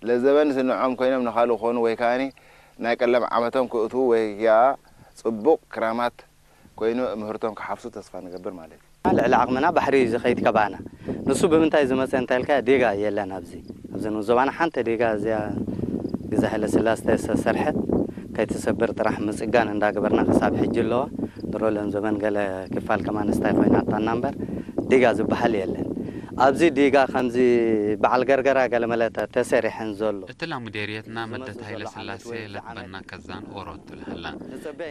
ለዘበን ሲ ንዖም ኮይኖም ንኻልእ ክኾኑ ወይ ከኣኒ ናይ ቀለም ዓመቶም ክእትዉ ወይ ከኣ ጽቡቕ ክራማት ኮይኑ ምህርቶም ክሓፍሱ ተስፋ ንገብር ማለት እዩ። ልዕሊ ዓቕምና ባሕሪ እዩ ዝኸይድ ከባና። ንሱ ብምንታይ ዝመፀ እንተልካ ዴጋ የለን ኣብዚ ኣብዚ ንዞባና ሓንቲ ዴጋ እዚኣ ግዛ ሃይለ ስላስ ተሰርሐት ከይትሰብር ጥራሕ ምፅጋን እንዳገበርና ክሳብ ሕጂ ኣለዋ። ድሮ ለምዘበን ገለ ክፋል ከማን ስታይ ኮይናታና እምበር ዲጋ ዝበሃል የለን። ኣብዚ ዲጋ ከምዚ በዓል ገርገራ ገለመለ ተሰሪሐን ዘሎ። እትላ ሙዴርየትና መደት ሃይለ ስላሴ ለትበና ከዛን ኦሮቱ ለሀላ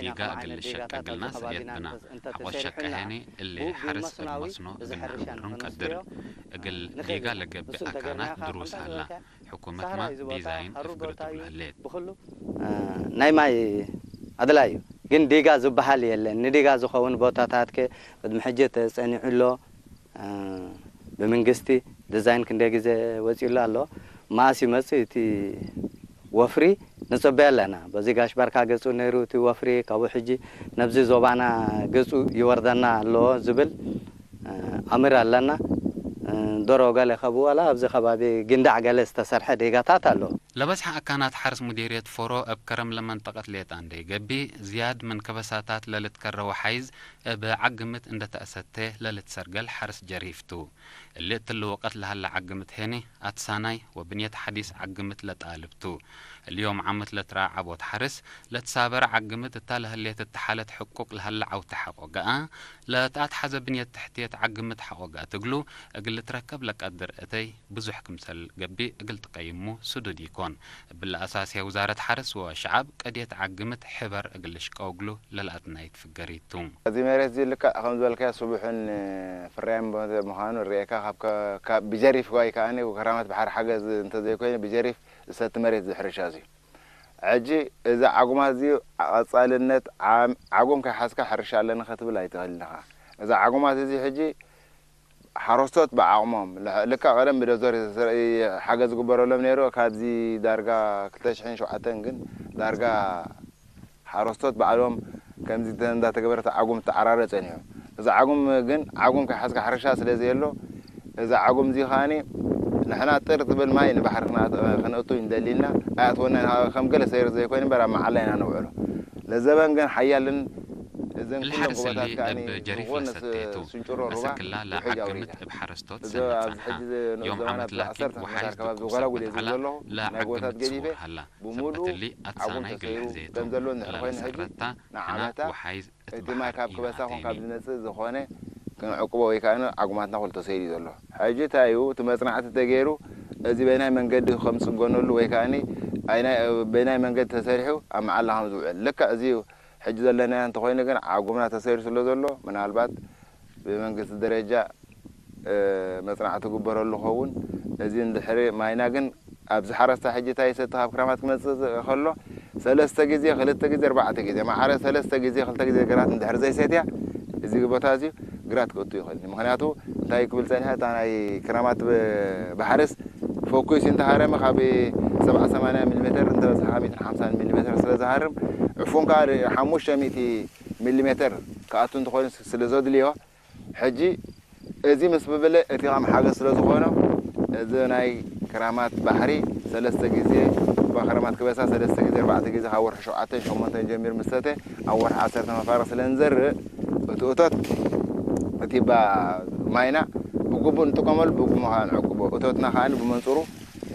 ዲጋ እግል ልሸቀ እግልና ሰእየት ብና። ሐቆ ሸቀ ሄኒ እሊ ሐርስ እብ መስኖ እግልና ሕምሩ እንቀድር። እግል ዲጋ ለገብእ አካናት ድሩስ ሀላ። ሕኩመትና ዲዛይን እፍግርቱ ለህሌት። ናይ ማይ ኣድላይ እዩ ግን ዲጋ ዝበሃል የለን። ንዲጋ ዝኸውን ቦታታት ከ ቅድሚ ሕጂ ተጸኒዑ ኣሎ። ብምንግስቲ ዲዛይን ክንደይ ግዜ ወጺኡ ኣሎ። መኣስ ይመጽእ እቲ ወፍሪ ንጽበዮ ኣለና። በዚ ጋሽ ባርካ ገጹ ነይሩ እቲ ወፍሪ ካብኡ ሕጂ ነብዚ ዞባና ገጹ ይወርደና ኣሎ ዝብል ኣምር ኣለና። ዶሮ ገለ ከብኡ ዋላ ኣብዚ ከባቢ ግንዳዕ ገለ ዝተሰርሐ ዴጋታት ኣሎ። ለበዝሐ አካናት ሐርስ ሙዴርየት ፎሮ እብ ከረም ለመንጠቀት ሌጣ እንዴ ገብእ ዝያድ ምን ከበሳታት ለልትከረወ ሐይዝ እብ ዐግምት እንደ ተአሰቴ ለልትሰርገል ሐርስ ጀሪፍ ቱ። እሊ እትሊ ወቀት ለሀለ ዐግምት ሄኒ አትሳናይ ወብንየት ሐዲስ ዐግምት ለጣልብ ቱ። እሊ ዮም ዓመት ለትረአ ዐቦት ሐርስ ለትሳበረ ዐግምት እታ ለህሌት እት ሐለት ሕቁቅ ለሀለ ዐውተ ሐቆ ገአ ለተአትሐዘ ብንየት ትሕትየት ዐግምት ሐቆ ገአ ትግሉ እግል ልትረከብ ለቀድር እተይ ብዙሕ ክምሰል ገብእ እግል ትቀይሙ ስዱድ ኢኮን። እብሊ አሳስያ ውዛረት ሐርስ ወሸዐብ ቀድየት ዐግምት ሕበር እግል ልሽቀው እግሉ ለልአትናይት ፍገሪት ቱ። እዚ መሬት እዚ ልክዕ ከም ዝበልካዮ ስቡሕን ፍርያም ምዃኑ ርኤካ ካብ ብጀሪፍ ወይ ከኣ ከራማት ባሕሪ ሓገዝ እንተዘይኮይኑ ብጀሪፍ ዝሰቲ መሬት እዚ ሕርሻ እዚ እዩ። ሕጂ እዚ ዓጉማት እዚ ቀጻልነት ዓጉም ከይሓዝካ ሕርሻ ኣለኒ ክትብል ኣይትኽእልን ኢኻ። እዚ ዓጉማት እዚ ሕጂ ሓረስቶት ብዓቕሞም ልክዕ ቀደም ብደዞር ሓገዝ ዝግበረሎም ነይሩ። ካብዚ ዳርጋ ክልተ ሽሕን ሸውዓተን ግን ዳርጋ ሓረስቶት ባዕሎም ከምዚ እንዳተገበረ እቲ ዓጉም ተዓራረ ጸኒሑ። እዚ ዓጉም ግን ዓጉም ከይሓዝካ ሕርሻ ስለ ዘየሎ እዚ ዓጉም እዚ ከኣኒ ንሕና ጥር ትብል ማይ ንባሕሪ ክነእቱ ንደሊ ኢልና ኣይኣትወናን። ከም ገለ ሰይሩ ዘይኮይኑ እምበር ኣብ መዓላ ኢና ነውዕሎ። ለዘበን ግን ሓያልን እዘን ኩለን ጎቦታት ከኣ ዝኾነ ስንጭሮ ሩባ ውሕጅ ኣውሪዳ። እዚ ኣብዚ ሕጂ ንእስ ዘማናት ዓሰርተ ሄክታር ከባቢ ዝጎላጉል እየ ዝብል ዘለኹ ናይ ጎቦታት ገዲፈ ብሙሉእ ዓጉም ተሰይሩ ከም ዘሎ እንድሕር ኮይኑ ሕጂ ንዓመታ እቲ ማይ ካብ ክበሳ ኹን ካብ ዝመጽእ ዝኾነ ክንዕቅቦ ወይ ከኣ ዓጉማትና ኩሉ ተሰይሩ እዩ ዘሎ። ሕጂ እንታይ እዩ እቲ መጽናዕቲ ተገይሩ እዚ በይናይ መንገዲ ከም ጽገነሉ ወይ ከኣ በይናይ መንገዲ ተሰሪሑ ኣብ መዓላ ከም ዝውዕል ልክዕ እዚ እዩ። ሕጂ ዘለናዮ እንተኾይኑ ግን ዓጉምና ተሰይሩ ስለ ዘሎ ምናልባት ብመንግስቲ ደረጃ መጽናዕቲ ክግበረሉ ኸውን። እዚ እንድሕሪ ማይና ግን ኣብዚ ሓረስታይ ሕጂ እንታይ ይሰቲ ካብ ክራማት ክመጽእ ከሎ ሰለስተ ግዜ ክልተ ግዜ ኣርባዕተ ግዜ ማዕረ ሰለስተ ግዜ ክልተ ግዜ ግራት እንድሕር ዘይሰትያ እዚ ቦታ እዚ ግራት ክእቱ ይኽእል እዩ። ምኽንያቱ እንታይ ክብል ጸኒሐ እታ ናይ ክራማት ባሕርስ ፎኩስ እንተሃረመ ካብ ሰብዓ ሰማንያ ሚሊ ሜተር እንተበጽሐ ካብ ሚእትን ሓምሳን ሚሊ ሜተር ስለ ዝሃርም ዕፉን ከዓ ሓሙሽተ ሚእቲ ሚሊ ሜተር ክኣቱ እንተኾይኑ ስለ ዘድልዮ ሕጂ እዚ ምስ ብብለ እቲ ከም ሓገዝ ስለ ዝኾኖ እዚ ናይ ክራማት ባሕሪ ሰለስተ ግዜ እባ ክራማት ክበሳ ሰለስተ ግዜ ኣርባዕተ ግዜ ካብ ወርሒ ሸውዓተን ሸሞንተን ጀሚሩ ምስ ሰተ ኣብ ወርሒ ዓሰርተ መፋርቕ ስለ ንዘርእ እቲ እቶት እቲ ባ ማይና ብግቡእ ንጥቀመሉ ብግቡእ ከዓ ንዕቅቦ እቶትና ከዓ ብመንፅሩ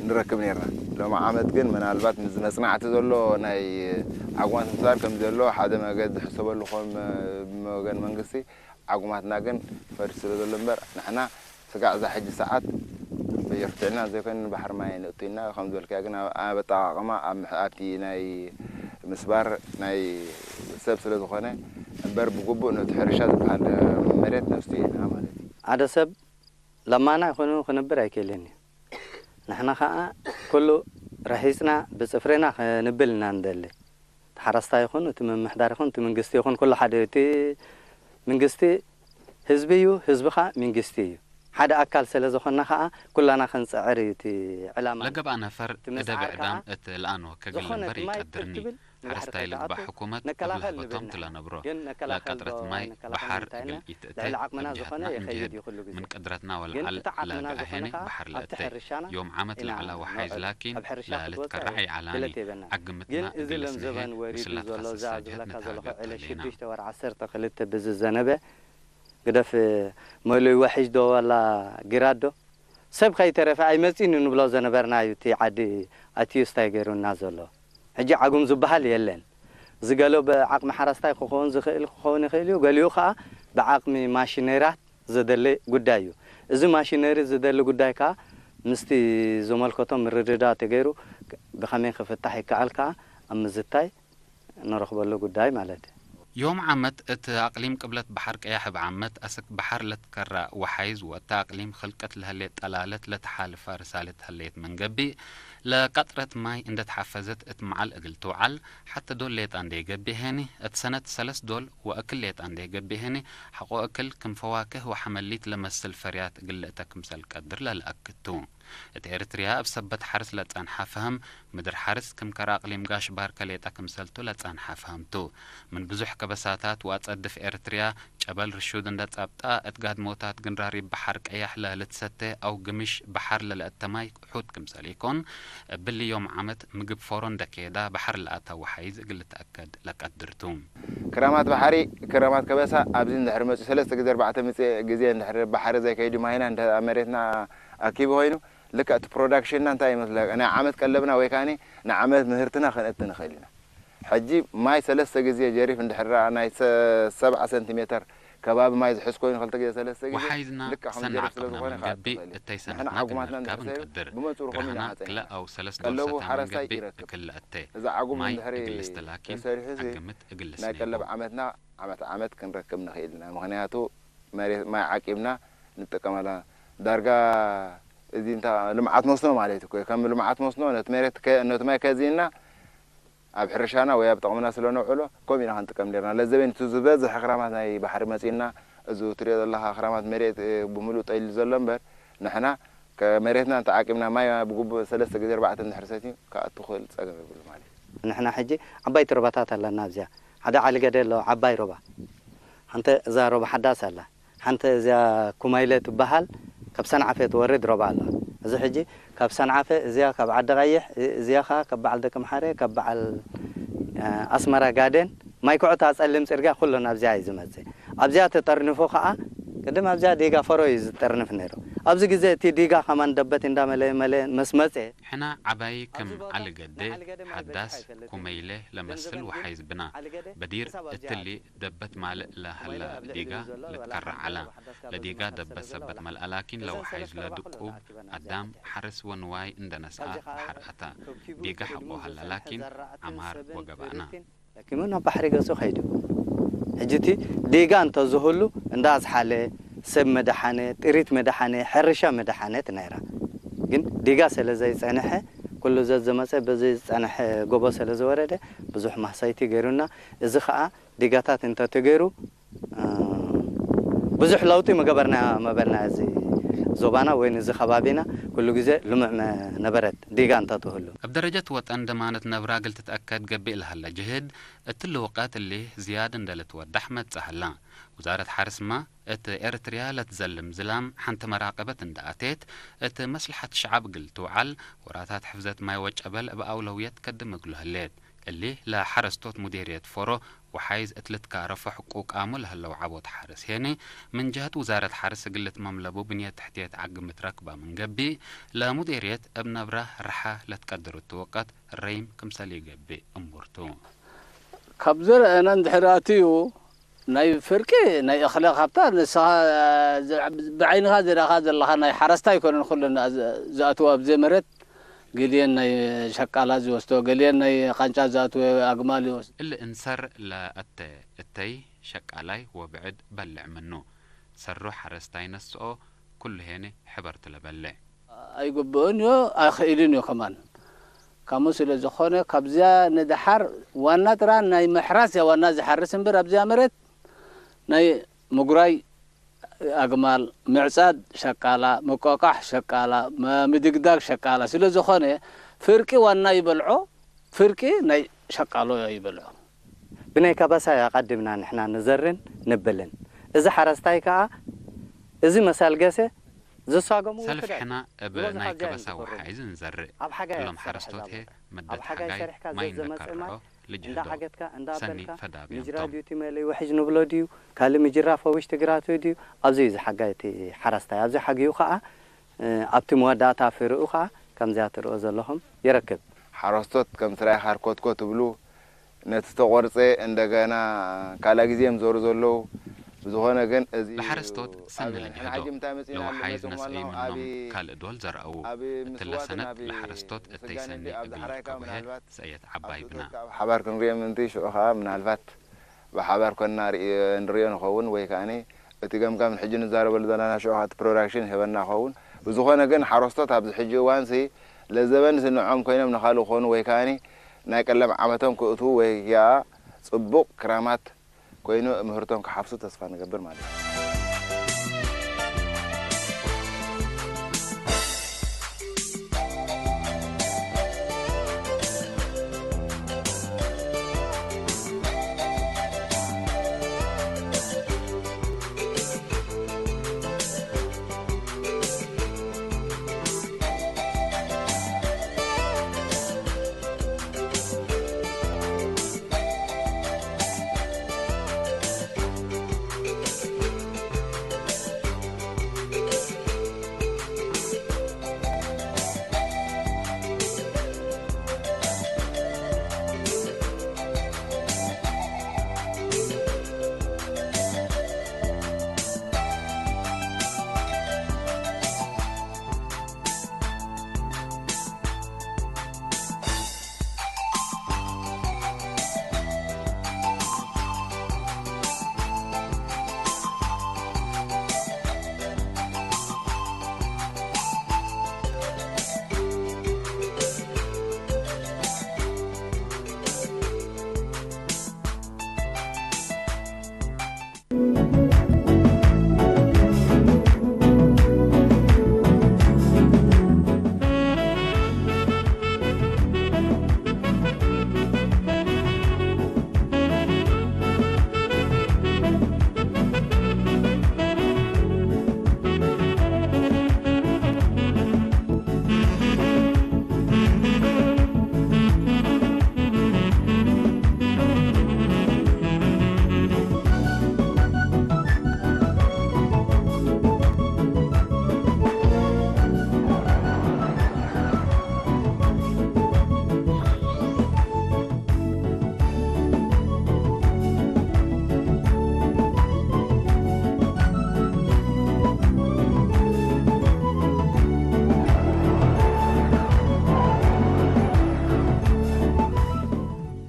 ንረክብ ነርና። ሎም ዓመት ግን ምናልባት ምስ መፅናዕቲ ዘሎ ናይ ዓግማት ምፍጣር ከም ዘሎ ሓደ መገድ ዝሕሰበሉ ከም ብመገን መንግስቲ ዓጉማትና ግን ፈሪሱ ስለ ዘሎ እምበር ንሕና ስጋዕ እዛ ሕጂ ሰዓት በየፍትዕና ዘይኮነ ንባሕሪ ማይ ንእቱ ኢልና ከም ዝበልካዮ ግን ኣብ ኣጠቃቅማ ኣብቲ ናይ ምስባር ናይ ሰብ ስለ ዝኾነ እምበር ብግቡእ ነቲ ሕርሻ ዝበሃል መሬት ነስቱ ኢና ማለት እዩ። ሓደ ሰብ ለማና ኮይኑ ክንብር ኣይክእልን እዩ። ንሕና ኸዓ ኩሉ ረሒፅና ብፅፍርና ክንብል ኢና ንደሊ። እቲ ሓረስታይ ይኹን እቲ ምምሕዳር ይኹን እቲ መንግስቲ ይኹን ኩሉ ሓደ እዩ። እቲ መንግስቲ ህዝቢ እዩ፣ ህዝቢ ኸዓ መንግስቲ እዩ። ሓደ ኣካል ስለ ዝኾንና ኸዓ ኩላና ክንፅዕር እዩ እቲ ዕላማ። ለገብኣ ነፈር እቲ እደ ምፅዓር ብዕዳም ኸዓ እቲ ልኣኖ ከግል ዝኾነ እምበር እቲ ማይ ይቀድርኒ። ትብል ንባሕሪ ሓረስታይ ልግባእ ከይትኣቱ ሕኩመት ነከላኸል እብለፈቶም ንብል ኢና። ትለነብሮ። ግን ነከላኸል ለቀጥረት ዶ ማይ ኣይነከላኸልን ባሓር እንታይ ኢና? እግል ኢትእተ ልዕሊ ዓቕምና ኣግዲሃትና ዝኾነ እንድህር ይኸይድ እዩ ኩሉ ግዜ። ምን ቅድረትና ግን ወልዓል እቲ ዓቕምና ለገኣኒ ዝኾነ ኸዓ ባሓር ኣብቲ ለእተ። ሕርሻና ዮም ዓመት ኢና ለዕላ ወሓይዝ ነውዕል። ላኪን ኣብ ሕርሻ ለልት ክትወፅእ ከራዕ ኣይዓላኒ። ግለት የበና። ዓግምትና ግን እዚ እግል ስህብ ለምዘበን ወሪዱ ምስላ ዘሎ እዛ ፈሳስ ዝብለካ ጃጀት ዘለኹ ንሃብየቶ ዕለት ኣለና። ሽዱሽተ ወርሒ ዓሰርተ ክልተ ብዝዘነበ ግደፍ መሉይ ወሒጅ ዶ ዋላ ጊራዶ ሰብ ከይተረፈ ኣይመጽእን እዩ ንብሎ ዘነበርና እዩ እቲ ዓዲ ኣትዩ ስታይ ገይሩና ዘሎ። ሕጂ ዓጉም ዝበሃል የለን። እዚ ገሊኡ ብዓቕሚ ሓረስታይ ክኸውን ዝኽእል ክኸውን ይኽእል እዩ፣ ገሊኡ ከኣ ብዓቕሚ ማሽነሪታት ዘደሊ ጉዳይ እዩ። እዚ ማሽነሪ ዝደሊ ጉዳይ ከኣ ምስቲ ዝመልከቶ ምርድዳእ ተገይሩ ብኸመይ ክፍታሕ ይከኣል ከኣ ኣብ ምዝታይ ንረኽበሉ ጉዳይ ማለት እዩ። ዮም ዓመት እት ኣቅሊም ቅብለት በሐር ቀያሕ እብ ዓመት አስክ በሐር ለትከራ ወሐይዝ ወእት አቅሊም ክልቀት ለህሌት ጠላለት ለተሓልፋ ርሳለት ህሌት ምን ገብእ፣ ለቀጥረት ማይ እንደ ተሐፈዘት እት መዓል እግል ትውዓል፣ ሐተ ዶል ሌጣ እንዴ ገብእ ሄኒ፣ እት ሰነት ሰለስ ዶል ወእክል ሌጣ እንዴ ገብእ ሄኒ፣ ሐቆ እክል ክም ፈዋክህ ወሐመሊት ለመስል ፈርያት እግል ልእተ ክምሰል ቀድር ለልአክድ ቱ። እት ኤርትርያ እብ ሰበት ሐርስ ለጸንሐ ፈህም፣ ምድር ሐርስ ክም ከረ አቅሊም ጋሽ ባርከ ሌጠ ክምሰልቱ ለጸንሐ ፈህም ቱ። ምን ብዙሕ ከበሳታት ወአጸድፍ ኤርትርያ፣ ጨበል ርሹድ እንደ ጸብጣ፣ እት ጋድሞታት ግንራሪብ በሐር ቀያሕ ለልትሰቴ አው ግምሽ በሐር ለልአተ ማይ ሑት ክምሰል ኢኮን፣ እብሊ ዮም ዓመት ምግብ ፎሮ እንደ ኬዳ በሐር ለአታ ወሐይዝ እግል ልትአከድ ለቀድር ቱ። ክረማት ባሕሪ፣ ክረማት ከበሳ ኣብዚ እንድሕር መጺኡ ሰለስተ ግዜ ኣርባዕተ ምጽ-፣ ግዜ እንድሕር ባሕሪ ዘይከይዱ ማይና እንተ ኣብ መሬትና ኣኪቡ ኮይኑ ልክዕ እቲ ፕሮዳክሽንና እንታይ ይመስለካ? ናይ ዓመት ቀለብና ወይ ከኣ ናይ ዓመት ምህርትና ከነእቲ ንኽእል ኢና። ሕጂ ማይ ሰለስተ ግዜ ጀሪፍ እንድሕር ደኣ ናይ ሰ-፣ ሰብዓ ሰንቲሜተር ከባቢ ማይ ዝሕዝ ኮይኑ ክልተ ግዜ ሰለስተ ግዜ ወሓይዝና ልክዕ ከም ሰናዕ ጀሪፍ ስለ ቅርና ዝኾነ ከኣ መንገቢ ትኽእል። እተይ ንሕና ሰነትና ዓጉማትና ክንርከብ እንድሕር ሰይሩ እንቀድር። ብመንጽሩ ከመይ ግርህና ኢና ክለ ጸይሩ? ኣው ሰለስተ ቀለቡ ወሰታ ሓረስታይ መንገቢ ይረክብ። እክለ እተ እዛ ዓጉም ማይ እንድሕሪ እግልስተ ላኪን ተሰሪሑ ሲ ዓግምት እግልስ ናይ ነይሩ። ቀለብ ዓመትና ዓመት ዓመት ክንረክብ ንኽእል ኢና። ምኽንያቱ መሬት ማይ ዓቂብና ንጥቀመላ። ዳርጋ እዚ እንታ ልምዓት መስኖ ማለት እኮ እዩ። ከም ልምዓት መስኖ ነቲ መሬት ከ-፣ ነቲ ማይ ከዚእና ኣብ ሕርሻና ወይ ኣብ ጥቕምና ስለ ነውዕሎ ከምኡ ኢና ክንጥቀም ነርና። ለዘበን እቲ ዝበዝሕ ክራማት ናይ ባሕሪ መጺእና፣ እዚ ትሪኦ ዘለኻ ክራማት መሬት፣ እ፣ ብምሉእ ጠይሉ ዘሎ እምበር ንሕና ከ-፣ መሬትና እንተዓቂብና ማይ ብግቡእ ሰለስተ ግዜ ኣርባዕተ እንድሕር ሰትዩ ክኣቱ ክእል ጸገም የብሉ ማለት እዩ። ንሕና ሕጂ ዓባይቲ ሩባታት ኣለና ኣብዚኣ። ሓደ ዓሊ ገደ ኣሎ ዓባይ ሩባ። ሓንቲ እዛ ሩባ ሓዳስ ኣላ። ሓንቲ እዚኣ ኩማይለ ትበሃል ካብ ሰንዓፈ ትወርድ ሩባ ኣላ። እዚ ሕጂ ካብ ሰንዓፈ እዚኣ ካብ ዓዲ ቀይሕ፣ እ-፣ እዚኣ ኸኣ ካብ በዓል ደቂ ምሓረ፣ ካብ በዓል፣ እ፣ ኣስመራ ጋደን ማይ ኩዕታ ጸሊም ጽርግያ ኩሉ ናብዚኣ እዩ ዝመጽእ። ኣብዚኣ ተጠርኒፉ ከኣ ቅድም ኣብዚኣ ዲጋ ፈሮ እዩ ዝጠርንፍ ነይሩ። ኣብዚ ግዜ እቲ ዲጋ ከማን ደበት እንዳመለየ መለየ ምስ መጸ ሕና ዓባይ ከም ዓሊ ገደ ሓዳስ ኩመይለ ለመስል ወሓይዝ ብና በዲር እትሊ ደበት ማልእ ለሀላ ዲጋ ልትከራ ዓላ። ለዲጋ ደበት ሰበት መልኣ ላኪን ለወሓይዝ ለድቁብ ኣዳም ሓርስ ወንዋይ እንደነስኣ ብሓር ኣታ። ዲጋ ሓቆ ሀላ ላኪን ዓማር ወገባእና። ለኪሙ ናብ ባሕሪ ገጹ ከይዱ። ሕጂ እቲ ዲጋ እንተዝህሉ እንዳ ኣዝሓለ ሰብ መድሓነ፣ ጥሪት መድሓነ፣ ሕርሻ መድሓነት ነይራ። ግን ዲጋ ስለ ዘይጸንሐ፣ ኩሉ ዘዝመጸ በዚ ዝጸንሐ ጎቦ ስለ ዝወረደ ብዙሕ ማህሰይቲ ገይሩና። እዚ ኸኣ ዲጋታት እንተተገይሩ፣ እ፣ ብዙሕ ለውጢ ምገበርና መበልና። እዚ ዞባና ወይ እዚ ከባቢና ኩሉ ግዜ ልሙዕ መ-፣ ነበረት ዲጋ እንተትህሉ። ኣብ ደረጀት ወጠን ደማነት ነብራ ግል ትትኣከድ ገብእ ለሃለ ጅህድ እት ልውቀት እሊ ዝያድ እንደ ልትወዳሕ መጽእ ሀላ። ውዛረት ሓርስማ እት ኤርትርያ ለትዘልም ዝላም ሓንቲ መራቀበት እንደ ኣቴት፣ እት መስልሓት ሸዓብ ግል ትውዓል ወራታት ሕፍዘት ማይ ወጨበል እብ ኣውለውየት ከድም እግሉ ህሌት። እሊ ለሓረስቶት ሙዴርየት ፎሮ ወሓይዝ እት ልትካረፎ ሕቁቃሙ ለህለው ዓቦት ሓርስ ሄኒ፣ ምን ጀህት ውዛረት ሓርስ እግል ልትመምለቡ ብንየት ትሕትየት ዓግምት ረክባ ምን ገብእ፣ ለሙዴርየት እብ ነብራ ርሓ ለትቀድር እትወቀት ረይም ክምሰል ይገብእ እምቡርቱ። ካብ ዘርእና እንድሕር ኣትዩ ናይ ፍርቂ ናይ እኽለ ካብታ ንስኻ ዝ-፣ ብዓይንኻ ዝረኻ ዘለኻ ናይ ሓረስታይ ኣይኮነን ኩሉ ዝ-፣ ዝኣትዎ ኣብዚ መሬት። ገሊኤን ናይ ሸቃላ ዝወስዶ፣ ገሊኤን ናይ ቃንጫ ዝኣትወ ኣግማል ይወስዶ። እሊ እንሰር ለኣተ እተይ ሸቃላይ ወብዕድ በልዕ ምኑ። ሰሩ ሓረስታይ ነስኦ ኩሉ ሄነ ሕበርት ለበልዕ። ኣይግብእን እዮ፣ ኣይኽእልን እዮ ከማን። ካሙ ስለ ዝኾነ ካብዚያ ንደሓር ዋና ጥራ ናይ ምሕራስ እያ ዋና ዝሓርስ እምበር ኣብዚያ መሬት ናይ ምጉራይ ኣግማል፣ ምዕጻድ ሸቃላ፣ ምቆቃሕ ሸቃላ፣ መ-፣ ምድግዳግ ሸቃላ ስለ ዝኾነ ፍርቂ ዋና ይበልዖ፣ ፍርቂ ናይ ሸቃሎ ይበልዖ። ብናይ ከበሳ እዩ ኣቐዲምና ንሕና ንዘርን ንብልን። እዚ ሓረስታይ ከኣ እዚ መሳልገሰ ዝሳገሙ ሰልፍ ውሑዳት ሕና እብ ዝበዝሑ ናይ ኣብዚኣ ከበሳ እዮም ዝፈርሙ። ወሓይዝ ንዘርእ። ኣብ ሓጋይ እሎም ኣሰራርሕ ሓረስቶት ዛቦታ። መደት ኣብ ሓጋይ ሓጋይ ሰሪሕካ ማይ ዘዘመጸ ማይ ንከርዖ ልጅህዶ። እንዳሓገትካ ሰኒ እንዳበልካ ፈዳብያም ምጅራ ቶም። ድዩ እቲ መለይ ውሕጅ ንብሎ ድዩ ካልእ ምጅራ ፈዊሽ ትግራቱ ድዩ ኣብዚ እዩ ዝሓጋይ እቲ ሓረስታይ ኣብዚ ሓግዩ ከዓ እ፣ ኣብቲ መወዳእታ ፍርኡ ከዓ ከምዚኣ ትርኦ ዘለኹም ይረክብ። ሓረስቶት ከም ስራይ ሃርኮትኮ ትብሉ ነቲ ዝተቆርፀ እንደገና ካልኣ ግዜ እዮም ዘሩ ዘለዉ። ብዝኾነ ግን እዚ ብሓረስቶት ሰኒ ኣብ ልጅህዶ ሓጂ ምንታይ መፂና ለወሓይዝ ኣለመፅም ነስአይ ዋናው ምኖም ኣብ ካልእ ዶል ዘርአዉ። ኣብ እቲ ምስዋትን ለሰነት ኣብ ብሓረስቶት እተይ ምስጋን ሰኒ እንደ እግል ዝሓራይካ ከብሄ ምናልባት ሰእየት ዓባይ ብና። ሓረስቶት ኣብ ሓባር ክንሪኦም ምንቲ ሽዑ ከዓ ምናልባት ብሓባር ኮንና ርኢ-፣ ንሪኦ ንኸውን ወይ ከኣኒ እቲ ገምጋም ሕጂ ንዛረበሉ ዘለና ሽዑ እቲ ፕሮዳክሽን ይህበና ኸውን። ብዝኾነ ግን ሓረስቶት ኣብዚ ሕጂ እዋንሲ ለዘበንሲ ንዖም ኮይኖም ንኻልእ ክኾኑ ወይ ከኣኒ ናይ ቀለም ዓመቶም ክእትዉ ወይ ከኣ ጽቡቕ ክራማት ኮይኑ ምህርቶም ክሓፍሱ ተስፋ ንገብር ማለት እዩ።